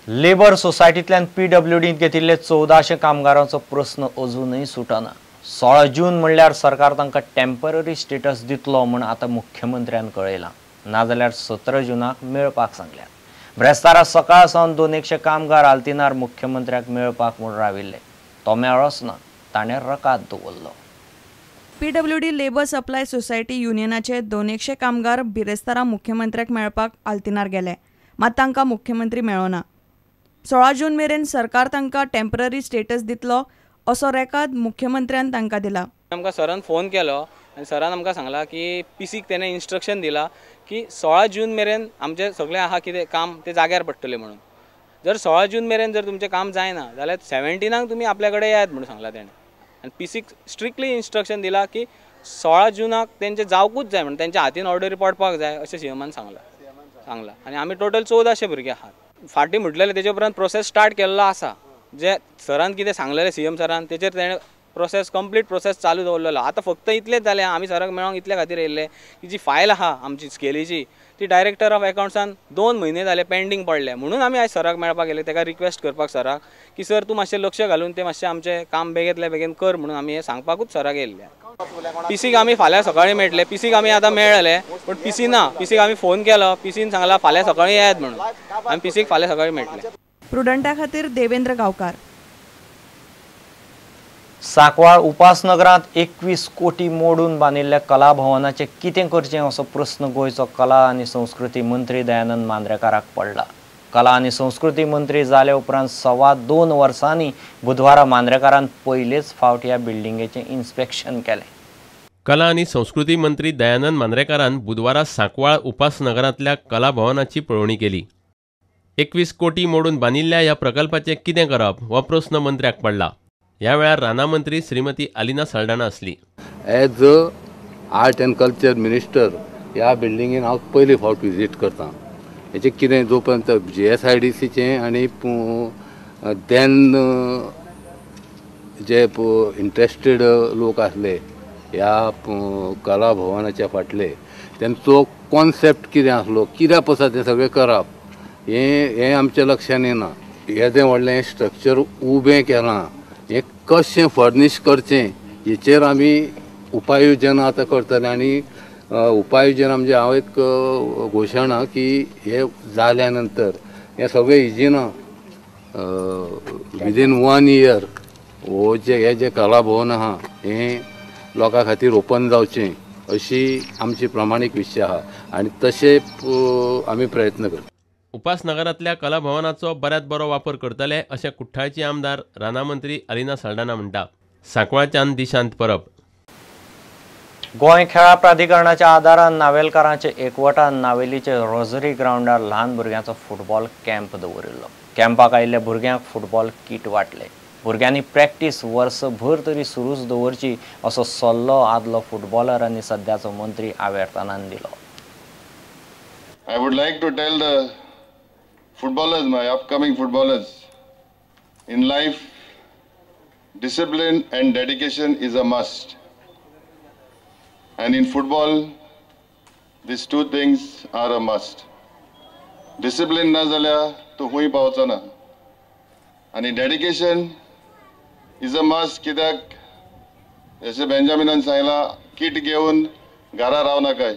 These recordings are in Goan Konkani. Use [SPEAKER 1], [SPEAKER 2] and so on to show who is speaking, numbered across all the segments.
[SPEAKER 1] लेबर सोसायटींतल्यान पीडब्ल्यूडींत घेतिल्ले 1400 कामगारांचो प्रस्न अजूनय सुटना. 16 जून म्हणल्यार सरकार तांकां टेम्पररी स्टेटस दितलो म्हूण आतां मुख्यमंत्र्यान कळयलां. नाजाल्यार 17 जूनाक मेळपाक सांगल्यात. ब्रेस्तारा सकाळ सावन 200 कामगार आल्तिनार मुख्यमंत्र्याक मेळपाक म्हूण राविल्ले. तो मेळ्ळोच ना, ताणें रकाद दवरलो.
[SPEAKER 2] पीडब्ल्यूडी लेबर सप्लाय सोसायटी युनियनाचे 200 कामगार बिरेस्तारा मुख्यमंत्र्याक मेळपाक आल्तिनार गेले, मात तांकां मुख्यमंत्री मेळ्ळो ना. 16 जून मेरेन सरकार तांकां टेम्पररी स्टेटस दितलो असो रेकाद मुख्यमंत्र्यान तांकां दिला.
[SPEAKER 3] आमकां सरान फोन केलो आनी सरान आमकां सांगला की पीसीक तेणें इन्स्ट्रक्शन दिला की 16 जून मेरेन आमचें सगळें आहा कितें काम तें जाग्यार पडटलें म्हणून. जर 16 जून मेरेन जर तुमचें काम जायना जाल्यार 17 तुमी आपल्या कडेन येयात म्हणून सांगला तेणें. आनी पीसीक स्ट्रिक्टली इन्स्ट्रक्शन दिला की 16 जूनाक तेंचें जावकूच जाय म्हणून, तेंच्या हातीन ऑर्डरी पडपाक जाय अशें सीएमान सांगलां. आनी आमी टोटल 1400 भुरगे आहात. फाटीं म्हटलेलें तेजे उपरांत प्रोसेस स्टार्ट केल्लो आसा. जे सरान कितें सांगलेलें सीएम सरान तेचेर तेणें प्रोसेस कंप्लीट प्रोसेस चालू दवरलेलो. आतां फक्त इतलेंच जालें, आमी सराक मेळोंक इतले खातीर येयल्ले की जी फायल आहा आमची स्केलीची ती डायरेक्टर ऑफ अकाउंट्सान 2 म्हयने जाले पेंडींग पडले म्हणून आमी आयज सराक मेळपाक गेले, ताका रिक्वेस्ट करपाक सराक की सर तूं मातशें लक्ष घालून तें मातशें आमचें काम बेगींतल्या बेगीन कर म्हणून आमी हें सांगपाकूच सराक येयल्ले. पीसीक आमी फाल्यां सकाळीं मेळटले. पीसीक आमी आतां मेळ्ळेले पूण पीसी ना. पीसीक आमी फोन केलो, पीसीन सांगला फाल्यां सकाळीं येयात म्हणून. आमी पीसीक फाल्यां सकाळीं मेळटले.
[SPEAKER 2] प्रुडंटा खातीर देवेंद्र गांवकार.
[SPEAKER 1] सांकवाळ उपासनगरांत 21 कोटी मोडून बांदिल्ल्या कला भवनाचें कितें करचें असो प्रस्न गोंयचो कला आनी संस्कृती मंत्री दयानंद मांद्रेकाराक पडला. कला आनी संस्कृती मंत्री जाले उपरांत 2.25 वर्सांनी बुधवारा मांद्रेकारान पयलेच फावट ह्या बिल्डिंगेचें इन्स्पेक्शन केलें.
[SPEAKER 4] कला आनी संस्कृती मंत्री दयानंद मांद्रेकारान बुधवारा सांकवाळ उपासनगरांतल्या कला भवनाची पळोवणी केली. 21 कोटी मोडून बांदिल्ल्या ह्या प्रकल्पाचें कितें करप हो प्रस्न मंत्र्याक पडला. ह्या वेळार राना मंत्री श्रीमती आलिना साल्डाना आसली.
[SPEAKER 5] As a art and culture minister ह्या बिल्डिंगेन हांव पयले फावट विजीट करता. हेचें कितें जो पर्यंत GSIDCचें आनी देन जे इंट्रस्टेड लोक आसले ह्या कला भवनाच्या फाटले तेंचो कॉन्सेप्ट कितें आसलो, कित्या पसत तें सगळें करप हें आमच्या लक्षान येना. येदें व्हडलें स्ट्रक्चर उबें केलां, हें कशें फर्नीश करचें हेचेर आमी उपाययोजना आतां करतले. आनी उपाययोजना म्हणजे हांव एक घोशणा की हे जाल्या नंतर हें सगळें इजी ना. विदीन 1 इयर हो जे हे जे कला भवन आहा हें लोकां खातीर ओपन जावचें अशी आमची प्रामाणीक इच्छा आहा आनी तशें आमी प्रयत्न करता.
[SPEAKER 4] उपासनगरांतल्या कला भवनाचो बऱ्यांत बरो वापर करतले अशें कुठ्ठाळचे आमदार राना मंत्री आलिना साल्डाना म्हणटा. सांकवाळच्यान दिशांत परब.
[SPEAKER 1] गोंय खेळां प्राधिकरणाच्या आदारान नावेलकारांचे एकवटान नावेलीचे रोझरी ग्रावंडार ल्हान भुरग्यांचो फुटबॉल कॅम्प दवरिल्लो. कॅम्पाक आयिल्ल्या भुरग्यांक फुटबॉल कीट वांटले. भुरग्यांनी प्रॅक्टीस वर्सभर तरी सुरूच दवरची असो सल्लो आदलो फुटबॉलर आनी सद्याचो मंत्री आवेर्तानान दिलो.
[SPEAKER 6] I would like to tell the footballers, my upcoming footballers, in life, discipline and dedication is a must. And in football, these two things are a must. Discipline na जाल्यार तूं खूंय पावचो ना, आनी dedication is a must. कित्याक जशें बेंजामिनान सांगलां, किट घेवन घरा रावनाकाय.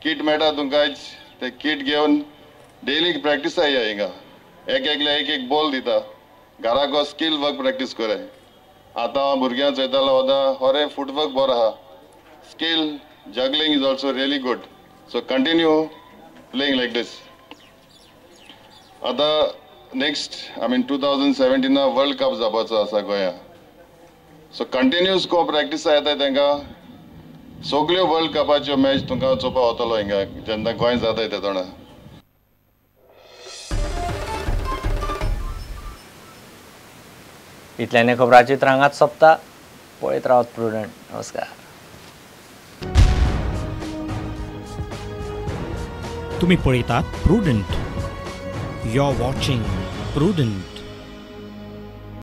[SPEAKER 6] किट मेळटा तुमकां, ते किट घेवन डेली प्रॅक्टिस आया हिंगा. एक एकले एक एक बॉल दिता, घराक स्कील वर्क प्रॅक्टीस कराय. आतां भुरग्यांक चोयतालो वता होरे फुटवर्क बरो आहा, skill juggling is also really good. So continue playing like this. आतां next I mean 2017 world cup जावपाचो आसा गोंया. सो कंटिन्यूस को प्रॅक्टीस येता तांकां सगल्यो वर्ल्ड कपाच्यो मॅच तुमकां चोवपाक वतलो हिंगा जेन्ना गोंय जाता तेदोणा.
[SPEAKER 1] इतल्याने खबराचित्र हांगाच सोंपता. पळयत रावत प्रुडंट. नमस्कार.
[SPEAKER 7] तुम्ही पळयतात Prudent. You are watching Prudent.